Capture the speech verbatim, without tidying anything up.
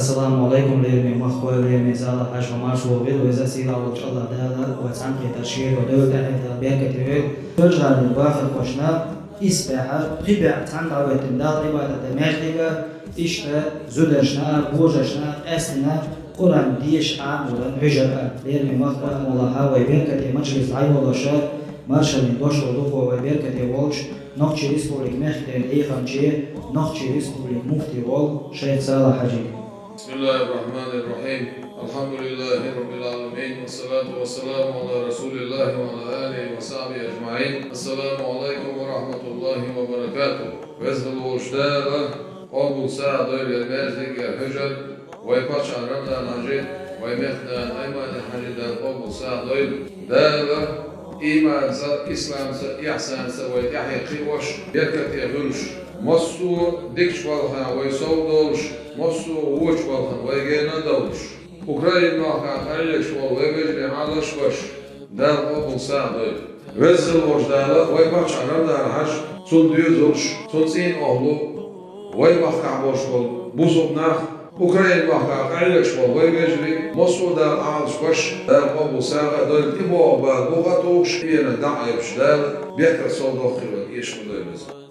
Ассаламу Ӏалайкум, лераме махкахой, лераме Сала-Хьажа, маршо вил веза сийлахь волчу АллахӀ Дала, вай цхьаьнакхетар шеро девлла, тӀаьхье беркате вил. Соьлжа-ГӀалин бахархошна исбаьхьа пхи бӀе цхьаьна дӀахӀоьттина Далла Ӏибадат дан маьждиг а, иштта зударшна а, божаршна а къаьстина Къуръан дешаш Ӏаморан хьуьжар а, лераме махкахой, муллахӀа вай беркате мажлис дӀайолош, маршаллин дош ло дукха вай беркате волчу Нохчийн Республикин мехкан хьехамче, Нохчийн Республикин муфти волу шайх Сала-Хьажи. بسم الله الرحمن الرحيم. الحمد لله رب العالمين. والصلاة والسلام على رسول الله وعلى آله وصحبه أجمعين. السلام عليكم ورحمة الله وبركاته. Веза волчу Дала къобал сагӀа дойла я маьждиг а, хьуьжар, вай паччахьан Рамзан-Хьажин, вай мехкан Аймани-Хьажин Дала къобал сагӀа дойла. Дала ийманца, исламца, ихьсанца вай тӀаьхье кхиош, беркате хуьлуш, массо а дикачу балхана вай сов долуш, массо а вочу балхана вай гена а довлуш, Украин махкахь къайлеш волу вай вежарий Ӏалашбеш, Дала къобал сагӀа дойла. Веза волчу Дала вай паччахьан Рамзан-Хьажа, цунна доьзалш, цунна цӀийнан охӀла, вай махкахь болуш болу бусулба нах, Украин махкахь къайлеш болу вай вежарий, массо а Дала Ӏалашбеш, Дала къобал сагӀа а дойла, тӀебогӀу бала бухахь а тухуш, пена дӀа а айбаш Дала, бехкара сов доккхийла эшам дойла иза.